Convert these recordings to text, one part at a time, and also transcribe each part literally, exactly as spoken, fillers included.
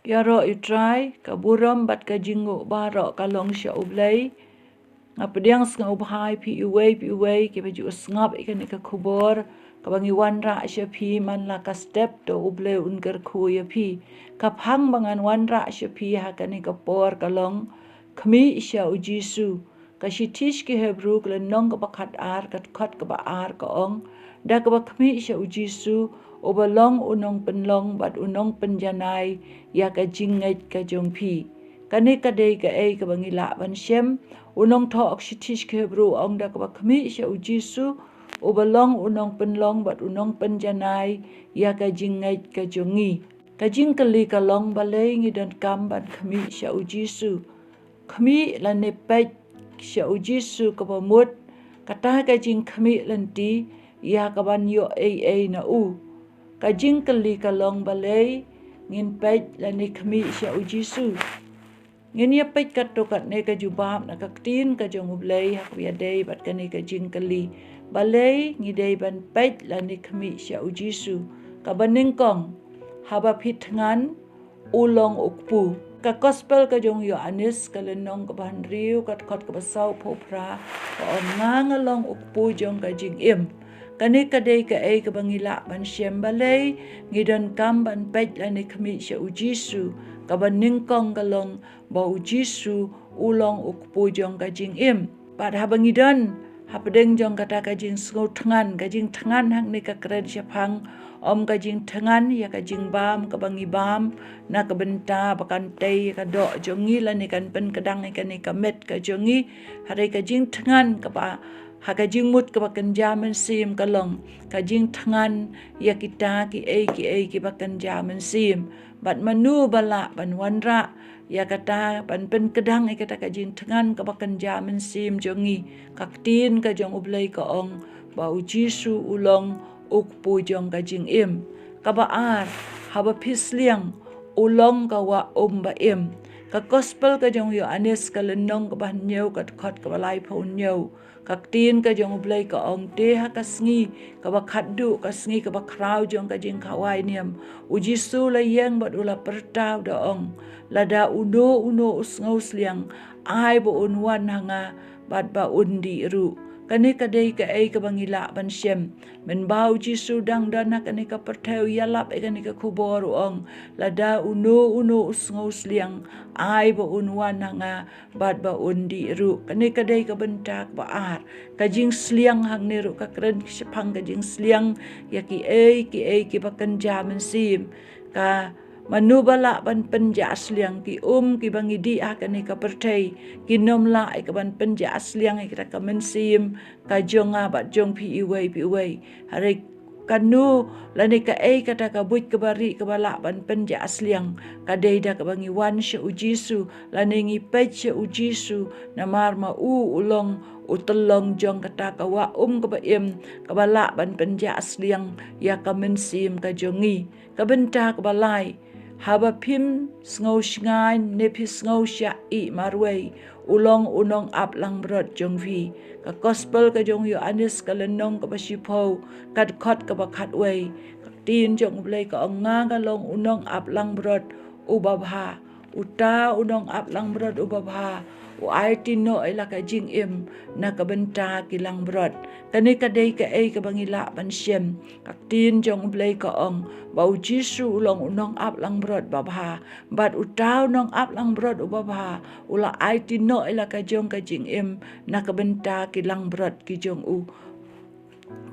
Ïaroh ïa U Trai, ka burom bad ka jingnguh baroh ka long sha U Blei. Nga pdiang sngewbha ïa phi iwei pa iwei kiba ju sngap ïa kane ka khubor kaba ngi wanrah sha phi man la ka step, to U Blei un kyrkhu ïa phi. Ka phang ba ngan wanrah sha phi ha kane ka por ka long, Khmih sha U Jisu. Ka shithi sha ki Hebru ka lynnong kaba khatar, ka dkhot kaba ar ka ong, da kaba khmih sha U Jisu, uba long u nongpynlong bad u nongpynjanai ïa ka jingngeit ka jong phi. Kane ka dei kaei kaba ngi lah ban shem. U nongthoh shithi sha ki Hebru u ong, da kaba khmih sha U Jisu, uba long u nongpynlong bad u nongpynjanai ïa ka jingngeit ka jong ngi. Ka jingkylli ka long, balei ngi donkam ban khmih sha U Jisu? Khmih lane peit sha U Jisu kaba mut, kata ka jingkhmih lynti ïa kaban ïoh ei ei na u. Ka jingkylli ka long, balei ngin peit lane khmih sha U Jisu? Ngin ïa peit katto katne ka jubab na ka ktien ka jong U Blei ha kaba ïadei bad kane ka jingkylli, balei ngi dei ban peit lane khmih sha U Jisu. Kaba nyngkong, haba phi thngan, u long u kpu. Ka Gospel ka jong u Ïoannis ka lynnong kaba hynriew, ka dkhot kaba sawphew phra, ka ong, nga nga long u kpu jong ka jingim. Kane ka dei kaei kaba ngi lah ban shem, balei ngi donkam ban peit lane khmih sha U Jisu? Kaba nyngkong ka long ba U Jisu u long u kpu jong ka jingim. Bad haba ngi don hapdeng jong kata ka jingsngew thngan, ka jingthngan hangne ka kren shaphang, ym ka jingthngan ïa ka jingbam kaba ngi bam na ka bynta ba kan tei ïa ka doh jong ngi lane kan pynkdang ïa kane ka met ka jong ngi. Hynrei ka jingthngan kaba ha ka jingmut kaba kynja mynsiem ka long ka jingthngan ïa kita kiei kiei kiba kynja mynsiem. Bad mano ba lah ban wanrah ïa kata, ban pynkdang ïa kata ka jingthngan kaba kynja mynsiem jong ngi? Ka ktien ka jong U Blei ka ong ba U Jisu u long u kpu jong ka jingim. Kaba ar, haba phi sliang, u long ka wah um ba im. Ka Gospel ka jong u Ïoannis ka lynnong kaba hynñiew, ka dkhot kaba laiphew hynñiew. Ka ktien ka jong U Blei ka ong, te ha ka sngi kaba khatduh, ka sngi kaba khraw jong ka jingkhawai niam, U Jisu u la ïeng bad u la pyrta u da ong, lada uno uno u sngewsliang, ai ba un wan ha nga bad ba un dih ruh. Kane ka dei kaei kaba ngi lah ban shem. Mynba U Jisu u dang don ha kane ka pyrthei, u ïalap ïa kane ka khubor, u ong, lada uno uno u sngewsliang, ai ba un wan ha nga bad ba un dih ruh. Kane ka dei ka bynta kaba ar. Ka jingsliang hangne ruh ka kren shaphang ka jingsliang ïa kiei kiei kiba kynja mynsiem. Ka mano ba lah ban pynjah sliang? Ki um kiba ngi dih ha kane ka pyrthei kin ym lah ïa ka ban pynjah sliang ïa kata ka mynsiem ka jong nga bad jong phi iwei pa iwei. Hynrei kano lane kaei kata ka buit kaba rieh kaba lah ban pynjah sliang? Ka dei da kaba ngi wan sha U Jisu lane ngi peit sha U Jisu, namar ma u u long u tyllong jong kata ka wah um kaba im kaba lah ban pynjah sliang ïa ka mynsiem ka jong ngi. Ka bynta kaba lai, haba phim sngew shngaiñ ne phi sngew shah ïeh marwei, u long u nongap langbrot jong phi. Ka Gospel ka jong u Ïoannis ka lynnong kaba shiphew, ka dkhot kaba khatwei. Ka ktien jong U Blei ka ong, nga nga long u nongap langbrot uba bha. Uta u nongap langbrot uba bha u aiti noh ïa la ka jingim na ka bynta ki langbrot. Kane ka dei kaei kaba ngi lah ban shem. Ka ktien jong U Blei ka ong ba U Jisu u long u nongap langbrot ba bha. Bad uta u nongap langbrot uba bha u la aiti noh ïa la ka jong ka jingim na ka bynta ki langbrot ki jong u.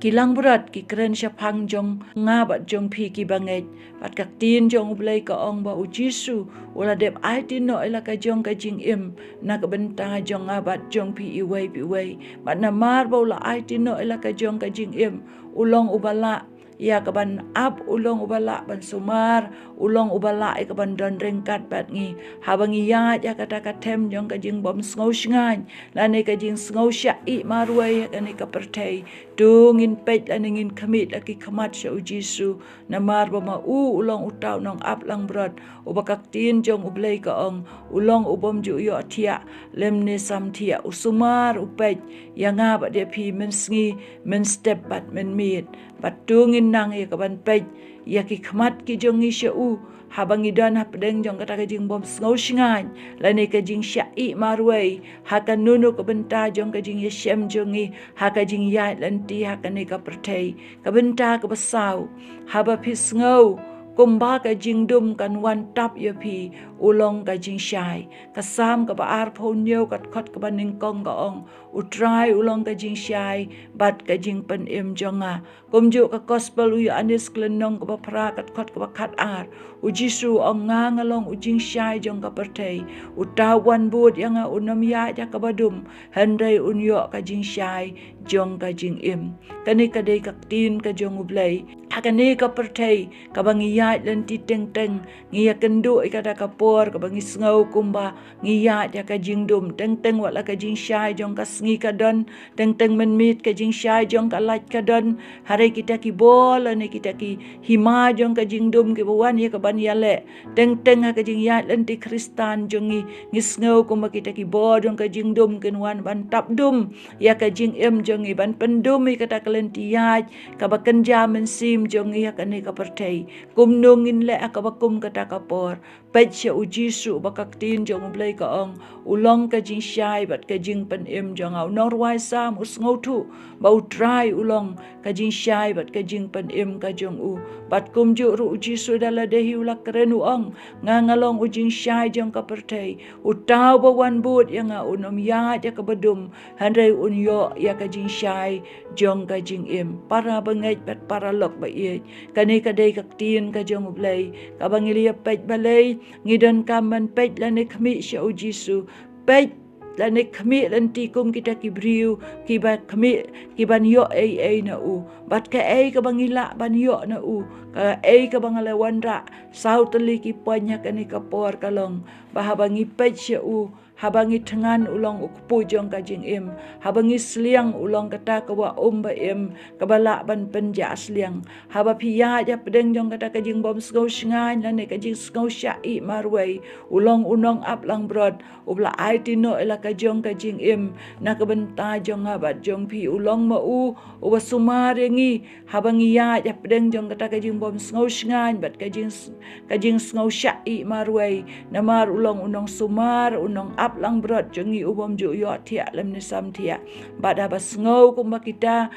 Ki langbrot ki kren shaphang jong nga bad jong phi kiba ngeit. Bad ka ktien jong U Blei ka ong ba U Jisu u la dep aiti noh ïa la ka jong ka jingim na ka bynta jong nga bad jong phi iwei pa iwei. Bad namar ba u la aiti noh ïa la ka jong ka jingim, u long uba lah ïa ka ban ap, u long uba lah ban sumar, u long uba lah ïa ka ban don ryngkat bad ngi. Haba ngi ïaid ïa kata ka them jong ka jingbym sngew shngaiñ lane ka jingsngew shah ïeh marwei ha kane ka pyrthei, to ngin peit lane ngin khmih la ki khmat sha U Jisu, namar ba ma u u long uta u nongap langbrot uba ka ktien jong U Blei ka ong u long u bym ju ïoh thiah lymne samthiah, u sumar, u peit ïa nga bad ïa phi mynsngi, mynstep bad mynmiet. Bad to ngin nang ïa ka ban peit ïa ki khmat ki jong ngi sha u, haba ngi don hapdeng jong kata ka jingbym sngewshngaiñ lane ka jingshah ïeh marwei ha kano kano ka bynta jong ka jingïashem jong ngi ha ka jingïaid lynti ha kane ka pyrthei. Ka bynta kaba saw, haba phi sngew kumba ka jingdum kan wan tap ïa phi, u long ka jingshai. Ka Salm kaba arphew hynñiew, ka dkhot kaba nyngkong ka ong, U Trai u long ka jingshai bad ka jingpynim jong nga. Kumjuh ka Gospel u Ïoannis lynnong kaba phra, ka dkhot kaba khatar, U Jisu u ong, nga nga long u jingshai jong ka pyrthei. Uta uba wan bud ïa nga un ym ïaid ha kaba dum, hynrei un ïoh ka jingshai jong ka jingim. Kane ka dei ka ktien ka jong U Blei. Ha kane ka pyrthei kaba ngi ïaid lynti teng teng, ngi ïakynduh ïa kata ka por kaba ngi sngew kumba ngi ïaid ha ka jingdum. Teng teng wat la ka jingshai jong ka sngi ka don, teng teng mynmiet ka jingshai jong ka lait ka don. Hynrei kita ki bor lane kita ki hima jong ka jingdum kiba wan ïa kaban ïaleh, teng teng ha ka jingïaid lynti Khristan jong ngi, ngi sngew kumba kita ki bor jong ka jingdum kin wan ban tap dum ïa ka jingim jong ngi, ban pyndum ïa kata ka lynti ïaid kaba kynja mynsiem jong ngi ha kane ka pyrthei. Kumno ngin leh ha kaba kum kata ka por? Peit sha U Jisu, ba ka ktien jong U Blei ka ong, u long ka jingshai bad ka jingpynim jong nga. U nongrwai Salm u sngewthuh ba U Trai u long ka jingshai bad ka jingpynim ka jong u. Bad kumjuh ruh U Jisu da lade hi u la kren, u ong, nga nga long u jingshai jong ka pyrthei. Uta uba wan bud ïa nga un ym ïaid ha kaba dum, hynrei un ïoh ïa ka jingshai jong ka jingim. Para bangeit bad paralok ba ïeit, kane ka dei ka ktien ka jong U Blei kaba ngi la ïa peit. Balei ngi donkam ban peit lane khmih sha U Jisu? Peit lane khmih lynti kum kita ki briew kiba khmih, kiban ïoh ei ei na u. Bad kaei kaba ngi lah ban ïoh na u? Kaei kaba nga la wanrah saw tylli ki point ha kane ka por ka long ba haba ngi peit sha u, haba ngi thngan, u long u kpu jong ka jingim. Haba ngi sliang, u long kata ka wah um ba im kaba lah ban pynjah sliang. Haba phi ïaid hapdeng jong kata ka jingbym sngewshngaiñ lane ka jingsngewshah ïeh marwei, u long u nongap langbrot uba la aiti noh ïa la ka jong ka jingim na ka bynta jong nga bad jong phi. U long ma u uba sumar ïa ngi haba ngi ïaid hapdeng jong kata ka jingbym sngewshngaiñ bad ka jing, ka jingsngewshah ïeh marwei. Namar u long u nongsumar, u nongap langbrot jong ngi, u bym ju ïohthiah lymne samthiah. Bad haba sngew kumba kita,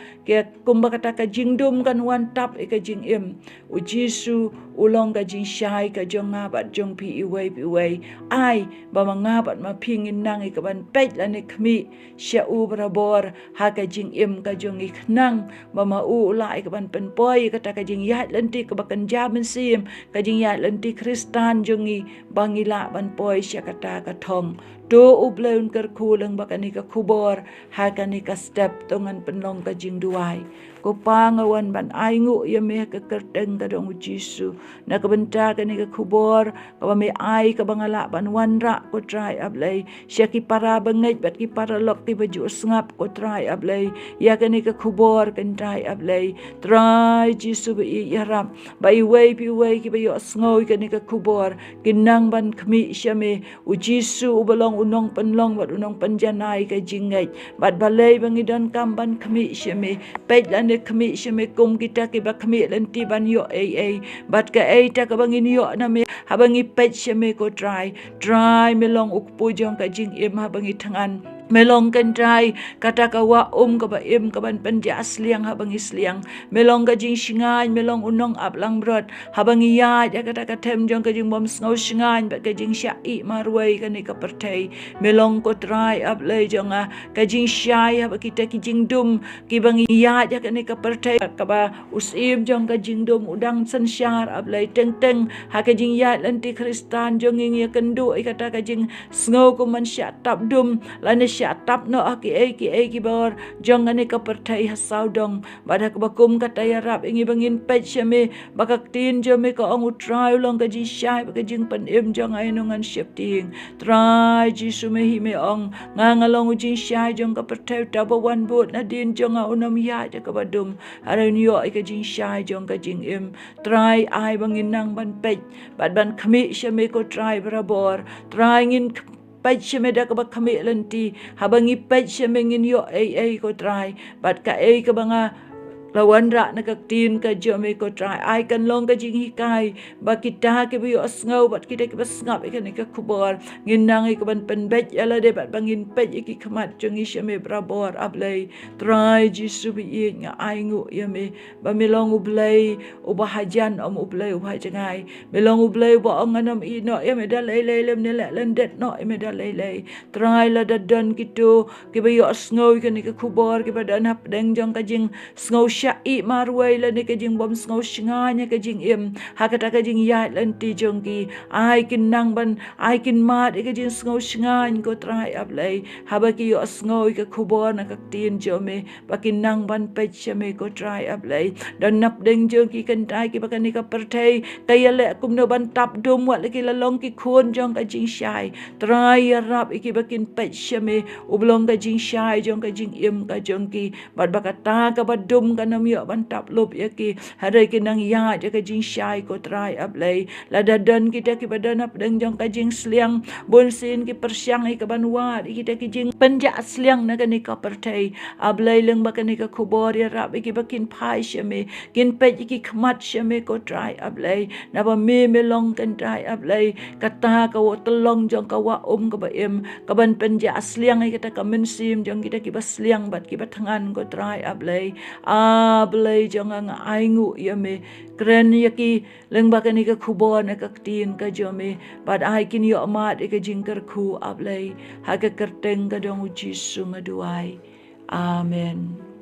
kumba kata ka jingdum kan wan tap ïa ka jingim, U Jisu u long ka jingshai ka jong nga bad jong phi iwei pa iwei. Ai ba ma nga bad ma phi ngin nang ïa kaban peit lane khmih sha u barabor ha ka jingim ka jong ngi, khnang ba ma u u lah ïa kaban pynpoi ïa kata ka jingïaid lynti kaba kynja mynsiem, ka jingïaid lynti Khristan jong ngi, ba ngi lah ban poi sha kata ka thong. To U Blei un kyrkhu lyngba kane ka khubor ha kane ka step. To ngan pynlong ka jingduwai. Ko Pa, nga wan ban ainguh ïa me ha ka kyrteng ka jong U Jisu na ka bynta kane ka khubor kaba me ai, kaba nga lah ban wanrah, ko Trai A Blei, sha ki para bangeit bad ki paralok kiba ju sngap, ko Trai A Blei, ïa kane ka khubor, ko Trai A Blei. Trai Jisu ba ïeit ïarap, ba iwei pa iwei kiba ïohsngew ïa kane ka khubor kin nang ban khmih sha me, U Jisu uba long u nongpynlong bad u nongpynjanai ka jingngeit. Bad balei ba ngi donkam ban khmih sha me? Peit lane khmih sha me kum kita kiba khmih lynti ban ïoh ei ei. Bad kaei kata kaba ngin ïoh na me haba ngi peit sha me, ko Trai? Trai, me long u kpu jong ka jingim haba ngi thngan. Me long, ko Trai, kata ka wah um kaba im kaban pynjah sliang haba ngi sliang. Me long ka jingshngaiñ, me long u nongap langbrot haba ngi ïaid ha kata ka them jong ka jingbym sngewshngaiñ bad ka jingshah ïeh marwei kane ka pyrthei. Me long, ko Trai A Blei jong nga, ka jingshai haba kita ki jingdum kiba ngi ïaid ha kane ka pyrthei, kaba u syiem jong ka jingdum u dang synshar, A Blei. Teng teng ha ka jingïaid lynti Khristan jong ngi, ngi ïakynduh ïa kata ka jingsngew kumban shah tap dum lane shah tap noh ha kiei kiei ki bor jong kane ka pyrthei ha sawdong. Bad ha kaba kum kata, ïarap ïa ngi ba ngin peit sha me, ba ka ktien jong me ka ong, U Trai u long ka jingshai bad ka jingpynim jong nga, ïa no ngan sheptieng? Trai Jisu, me hi me ong, nga nga long u jingshai jong ka pyrthei. Uta uba wan bud nadien jong nga un ym ïaid ha kaba dum, hynrei un ïoh ïa ka jingshai jong ka jingim. Trai, ai ba ngin nang ban peit bad ban khmih sha me, ko Trai, barabor. Trai, ngin peit sha me da kaba khmih lynti. Haba ngi peit sha me ngin ïoh ei ei, ko Trai. Bad kaei kaba nga la wanrah na ka ktien ka jong me ko Trai. Ai kan long ka jinghikai ba kita kiba ïohsngew bad kita kiba sngap ïa kane ka khubor ngin nang ïa ka ban pynbeit ïa lade bad ba ngin peit ïa ki khmat jong ngi sha me barabor A Blei. Trai Jisu ba ïeit, nga ainguh ïa me ba me long U Blei uba hajan, ym U Blei uba hajngai. Me long U Blei uba ong ngan ym ïehnoh ïa me da lei lei, lymne leh lyndet noh ïa me da lei lei. Trai lada don kito kiba ïohsngew ïa kane ka khubor kiba don hapdeng jong ka jingsngew shah ïeh marwei lane ka jingbym sngew shngaiñ ha ka jingim ha kata ka jingïaid lynti jong ki, ai kin nang ban, ai kin mad ïa ka jingsngew shngaiñ ko Trai A Blei haba ki ïohsngew ïa ka khubor na ka ktien jong me, ba kin nang ban peit sha me ko Trai A Blei. Don napdeng jong ki kynthei kiba kane ka pyrthei ka ïaleh kumno ban tap dum wat la ki la long ki khun jong ka jingshai. Trai ïarap ïa ki ba kin peit sha me uba long ka jingshai jong ka jingim ka jong ki, bad ba kata kaba dum kan ym ïoh ban tap lup ïa ki hynrei kin nang ïaid ïa ka jingshai ko Trai A Blei. Lada don kita kiba don hapdeng jong ka jingsliang, bunsien ki pyrshang ïa ka ban wad ïa kita ki jingpynjah sliang na kane ka pyrthei. A Blei, lyngba kane ka khubor ïarap ïa ki ba kin phai sha me, kin peit ïa ki khmat sha me ko Trai A Blei. Naba me, me long kynthei A Blei, kata ka wah tyllong jong ka wah um kaba im, ka ban pynjah sliang ïa kata ka mynsiem jong kita kiba sliang bad kiba thngan ko Trai A Blei. A Blei jong nga, nga ainguh ïa me, kren ïa ki lyngba kane ka khubor na ka ktien ka jong me, bad ai kin ïoh mad ïa ka jingkyrkhu A Blei. Ha ka kyrteng ka jong U Jisu nga duwai. Amen.